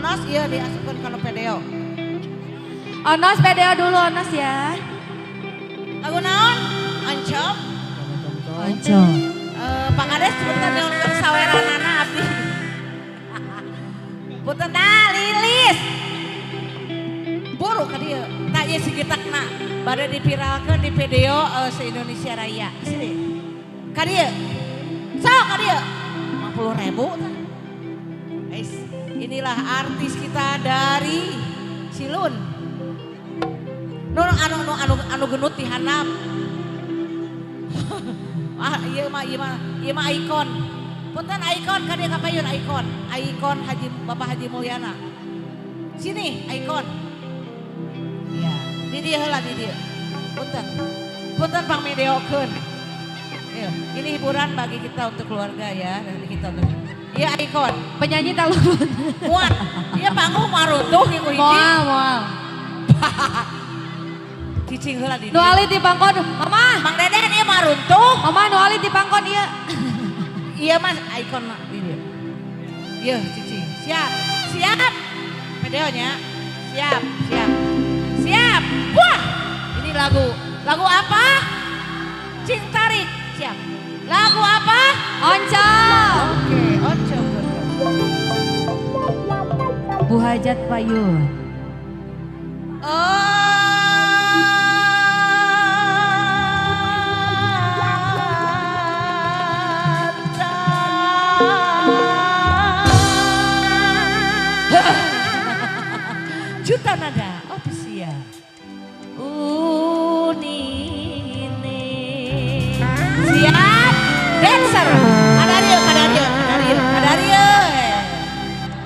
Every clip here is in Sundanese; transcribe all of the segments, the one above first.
Onos ieu diasupkeun kana video. Onos video dulu Onos ya. Lagu naon? Oncom. Oncom. Pak Kades punten nyuhunkeun saweranana abdi. Punten dah lilis. Buru ka dieu. Tah ieu si gitakna bade diviralkeun di video se-Indonesia Raya. Sini. Ka dieu. Sok ka dieu. 50.000 tah. Guys, inilah artis kita dari Silun. Nu anu anu anu anu genut di handap. Ah, ieu mah ieu mah ieu mah ikon. Punten ikon ka dieu kapayun ikon. Ikon Haji Bapak Haji Mulyana. Sini ikon. Iya, di dieu heula di dieu. Punten. Punten pangvideokeun. Iya, ini hiburan bagi kita untuk keluarga ya, dari kita untuk. Iya ikon. Penyanyi talun. Muat. Iya panggung moal runtuh ieu hiji. Moal, moal. Cicing heula di Nu dieu. alit di pangkon. Mama, Mang Deden ieu moal runtuh. Mama nu alit di pangkon ieu. Iya mas, ikon mah di dieu. Iya cicing. Siap, siap. Videonya. Siap, siap. Siap. Wah, ini lagu. Lagu apa? Cing tarik. Siap. Lagu apa? Oncom. Oke, oncom. Bu Hajat Payun. Oh. Juta nada official. Unine. Siap, dancer. Kadario, kadario, kadario, kadario.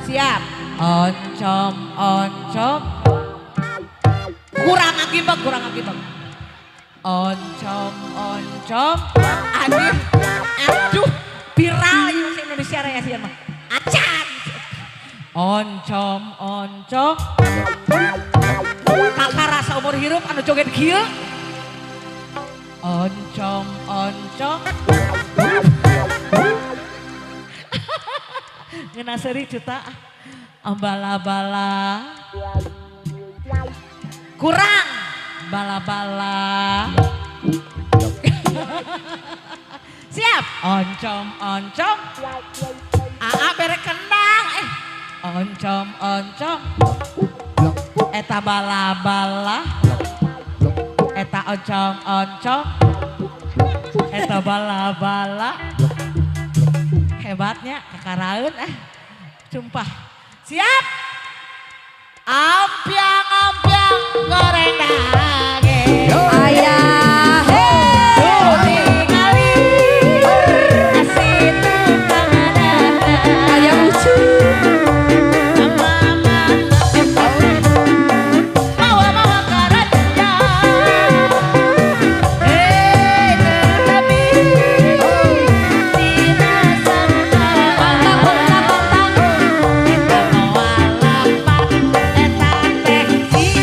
Siap. Oncom, oncom. Kurang akibat, kurang akibat. Oncom, oncom. Anjir, aduh, viral ini bahasa Indonesia Raya sih mah. Acan. Oncom, oncom. Kakak rasa umur hirup anu joget kieu. Oncom, oncom. Ngeunah seuri juta. Bala-bala. Kurang. Bala-bala. Siap. Oncom, oncom. Aa bere kendang. Oncom, oncom. Eta bala-bala. Eta oncom, oncom. Eta bala-bala. Hebatnya kakaraeun Sumpah. Siap. Ampiang, ampiang goreng daging. Ayah, hei. Tuh tingali nasi tukang dadar. Ayah lucu. Mawa-mawa karaja. Hei, tetapi dina sangka. Pantang, pantang, pantang. Eta moal lapat, eta teh si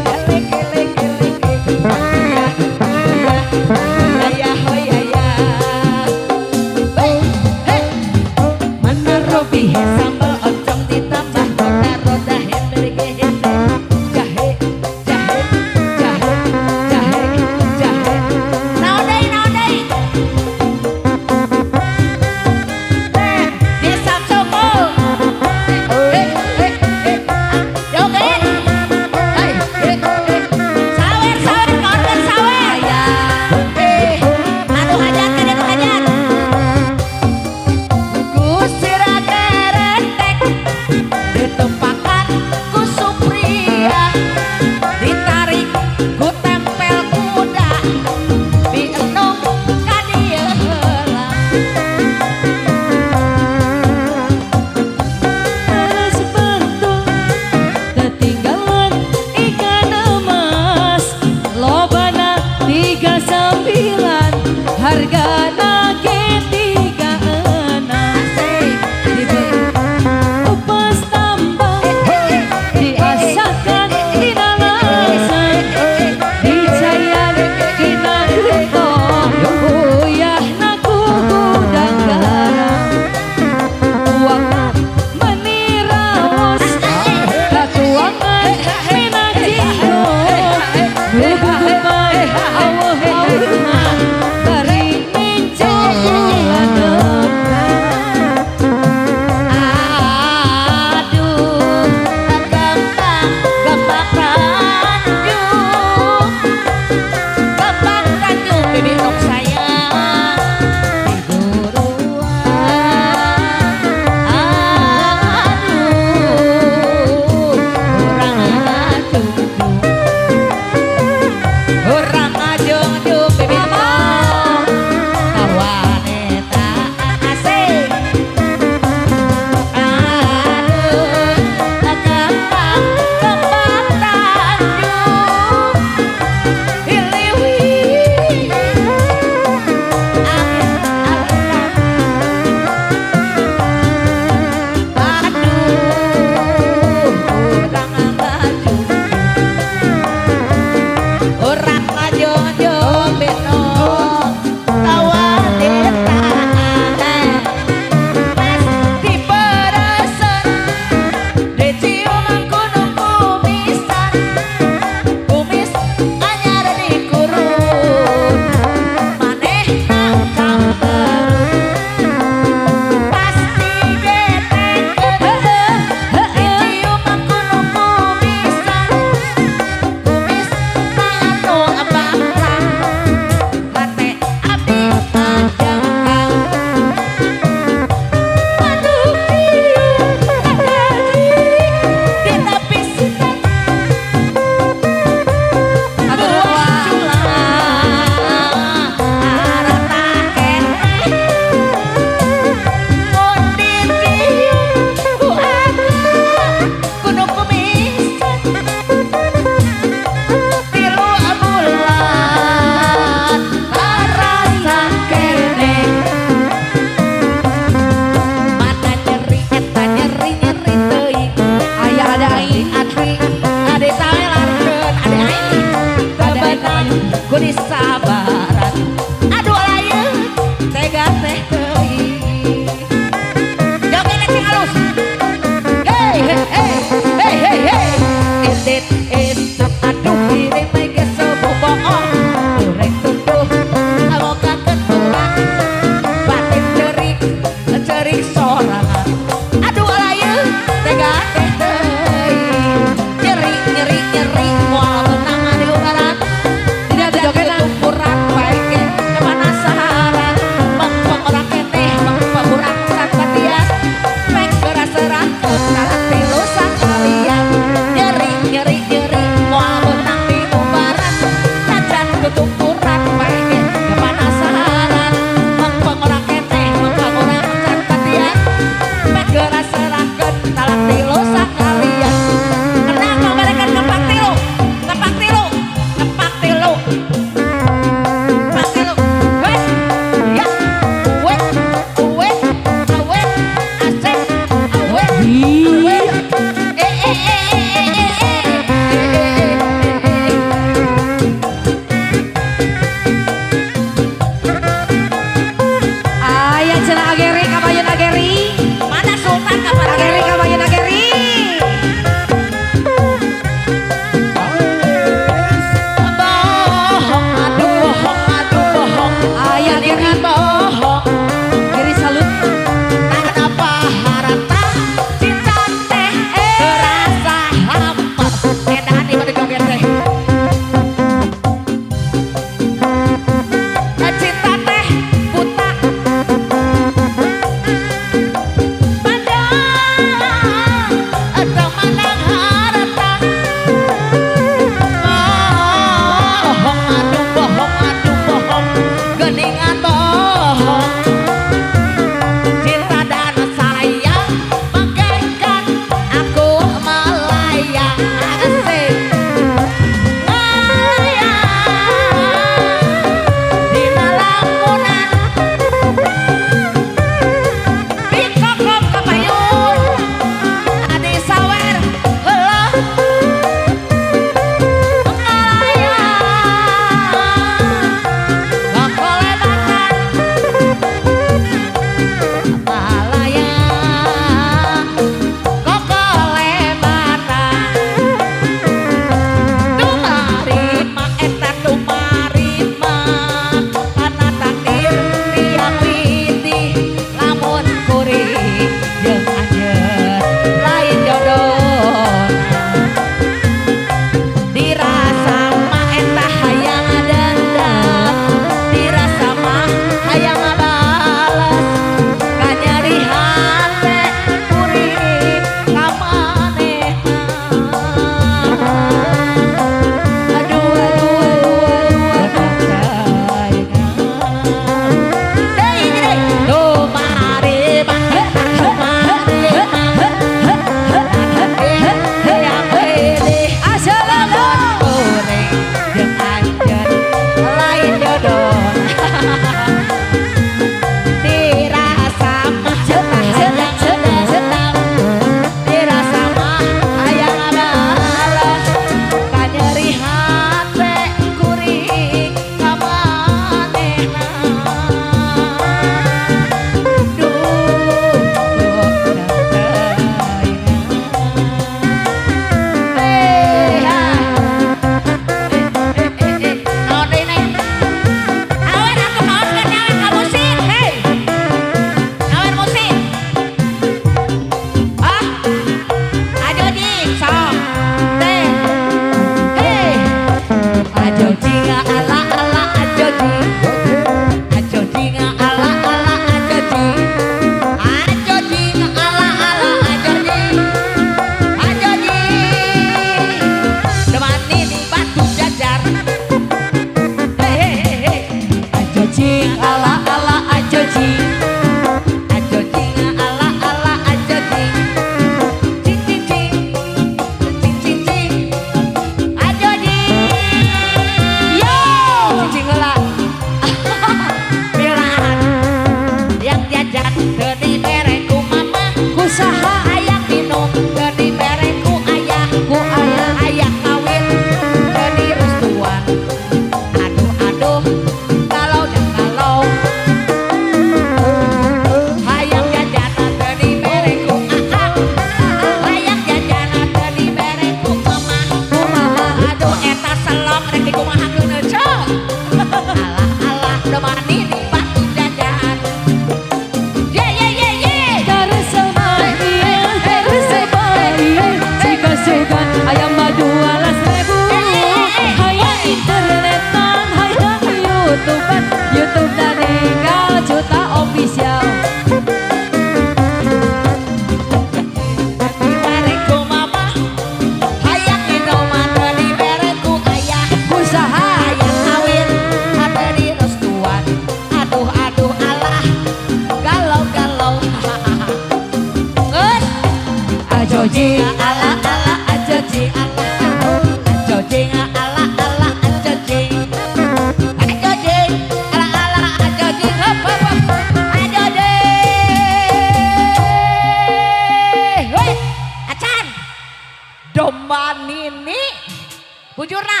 Bujurna.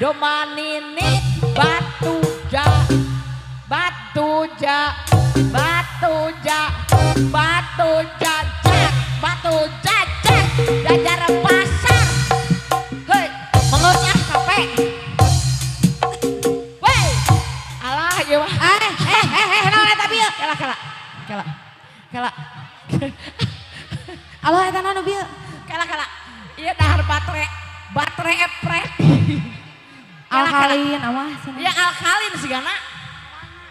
Domba nini batu ja. Batu ja. Batu ja. Batu jajar. Batu jajar. Jajar pasar. Hei, mengeus ah capek. Wey. Alah ieu mah. Eh, eh, eh, eh, naon eta bieu? Kela kela. Kela. Kela. Aloh eta naon bieu? Kela kela. Ieu dahar baterai. Baterai epret. Kela, kela. Alkalin awas cenah. Ya alkalin sigana.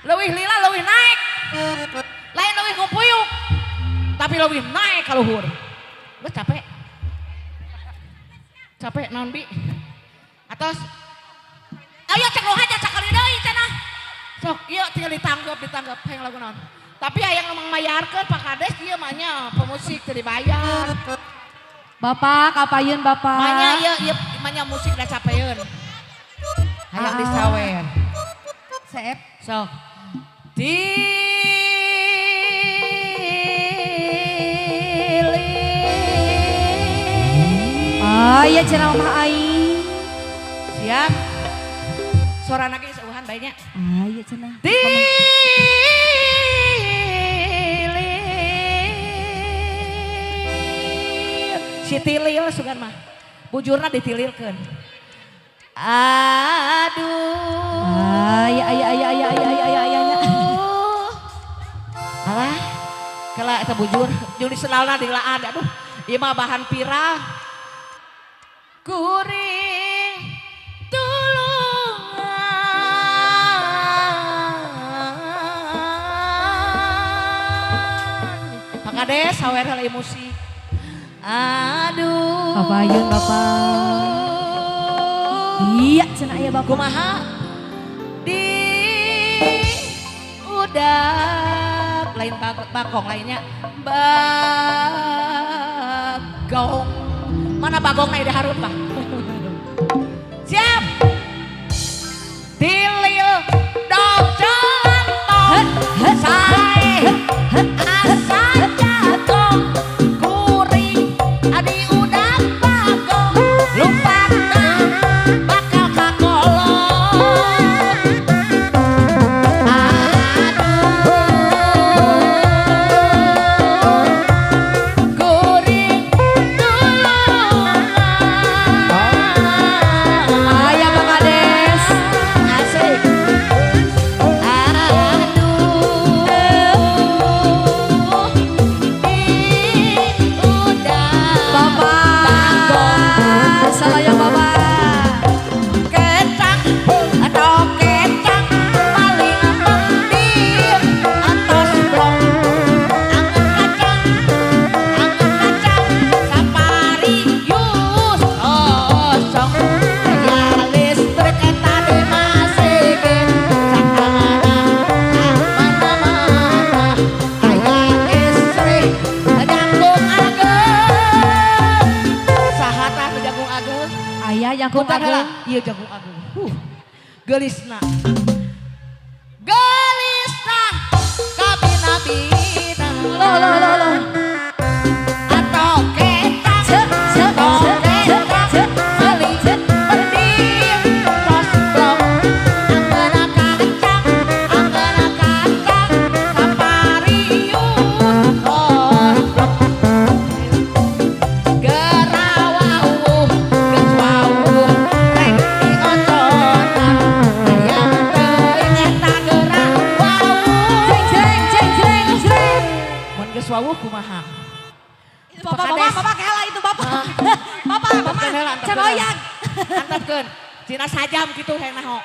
Leuwih lila leuwih naik. Lain leuwih ngupuyuk. Tapi leuwih naik ka luhur. Geus capek. Capek naon bi? Atos. Ayo cek nu haja sakali deui cenah. Sok ieu tinggal ditanggep ditanggep hayang lagu naon. Tapi hayang nu mayarkeun Pak Kades ieu mah nya pemusik teu dibayar. Bapak, kapayun Bapak. Manya ieu ieu manya musik da capeun. Hayang Ah. disawer. Seep. Sok. Tilil. Ah, iya cenah mama aing. Siap. Sorana ge seuhan bae nya. Ah, iya cenah. Tilil. Si tilil sugan mah. Bujurna ditililkeun. Aduh. Ah, iya iya iya iya iya iya iya iya. Alah, kela eta bujur, jeung disendalna dilaan, aduh, ieu mah bahan viral. Kuring tulungan. Pak Kades sawer heula ieu musik. Aduh. Kapayun Bapak. Iya cenah aya Bapak. Kumaha? Di udak lain bagong lainnya bagong. Mana bagong na hareup Pak? Siap. Tilil dog jalan tong sae asa jagong kuring adi udak bagong lumpatna bakal kakolot. Aduh, kuring tulungan. Aya Pak Kades. Asik. Aduh, di udah Bapak. Salah ya Bapak. Kecak atau kecak paling penting atas blok anget kacang anget kacang saparius kosong ya listrik eta dimasikin sakana mana-mana aya istri jangkung ageng saha tah nu jangkung ageng? Aya jangkung Punten heula. ageng. Ieu jangkung ageng. Geulisna. Geulisna kabina-bina. Loh loh loh loh. Atau kecak, Se se atau se se kecak, se beli se. penting, tos blok, anggana kacang, anggana kacang, saparius, tos blok. Gerawauh, geus wauh, rek diocotan, hayang teuing eta geura wauh. Jeng jeng jeng jeng jeng. Mun geus wawuh kumaha? Itu Bapak, Bapak, Bapak kela itu Bapak. Bapak, Bapak. Antepkeun heula, antepkeun Can heula. oyag. Antepkeun. Cina sajam kitu hayang naho.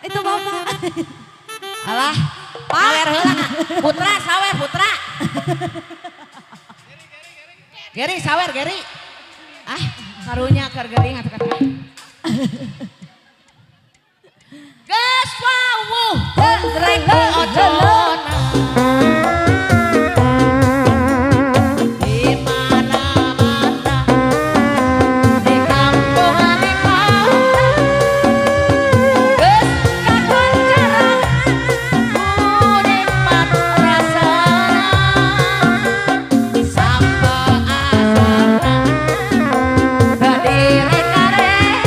Itu Bapak. Alah, sawer heula. Putra sawer putra. Geri sawer Geri. Ah, karunya keur gering atuh kata. Geus wawuh, rek dioconan. Di mana-mana, di kampung di kota, geus kakoncara, ku nikmat rasana, sampe asana, teu direk-rek.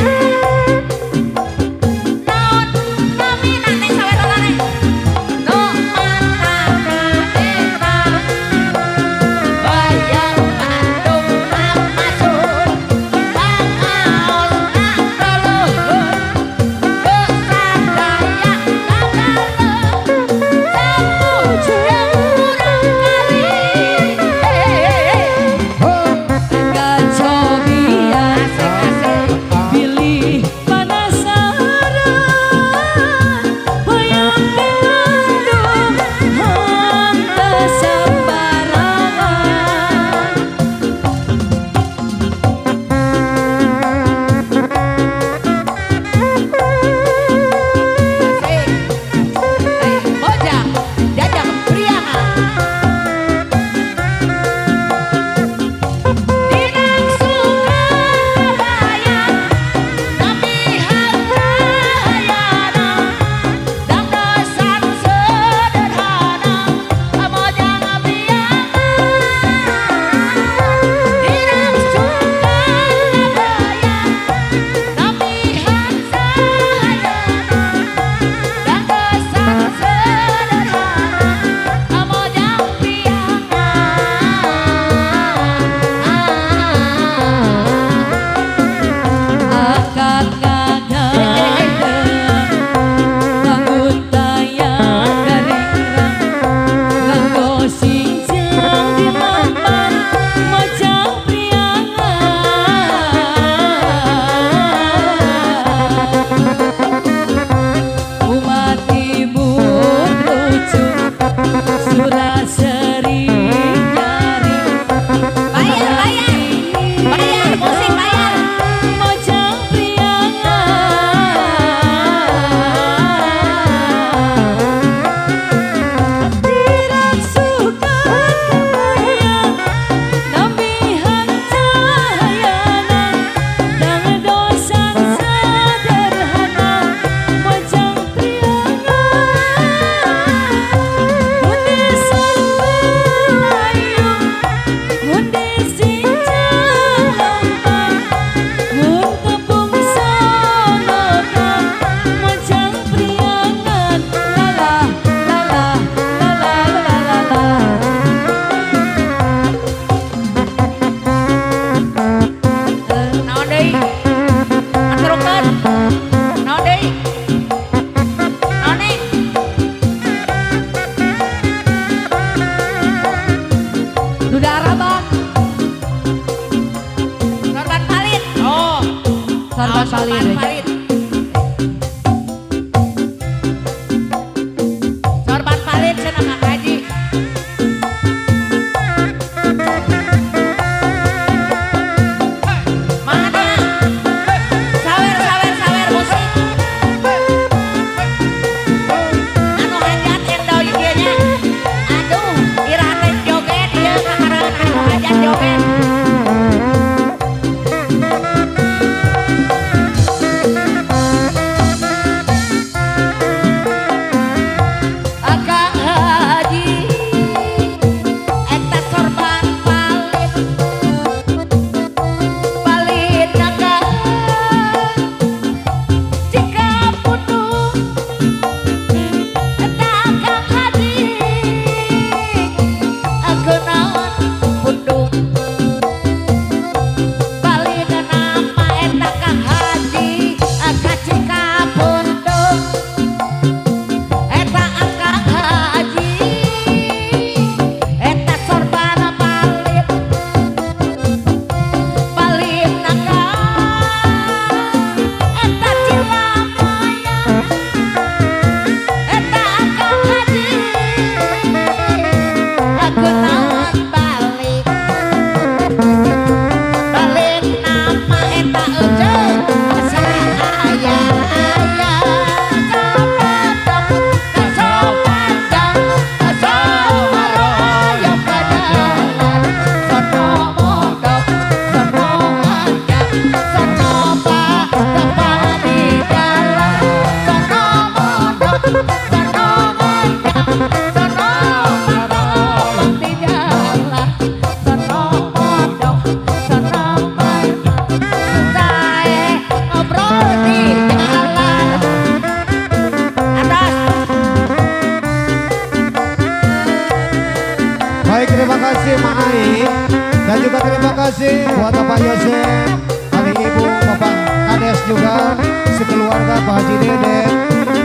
kasih buat Bapak Yosef, kali Ibu, Bapak Kades juga, sekeluarga Pak Haji Dede,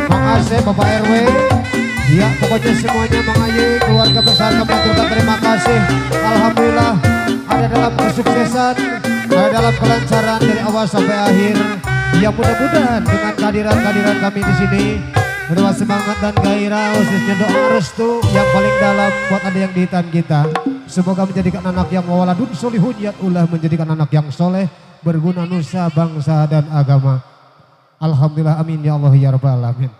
Mang Asep, Bapak RW. Ya, pokoknya semuanya, Mang Ayi, keluarga besar kami aturkan terima kasih. Alhamdulillah ada dalam kesuksesan, ada dalam kelancaran dari awal sampai akhir. Ya, mudah-mudahan dengan kehadiran-kehadiran kami di sini berupa semangat dan gairah, khususnya doa restu yang paling dalam buat ada yang dikhitan kita. Semoga menjadikan anak yang waladun solihun ulah, menjadikan anak yang soleh, berguna nusa, bangsa, dan agama. Alhamdulillah, amin ya Allah ya rabbal alamin.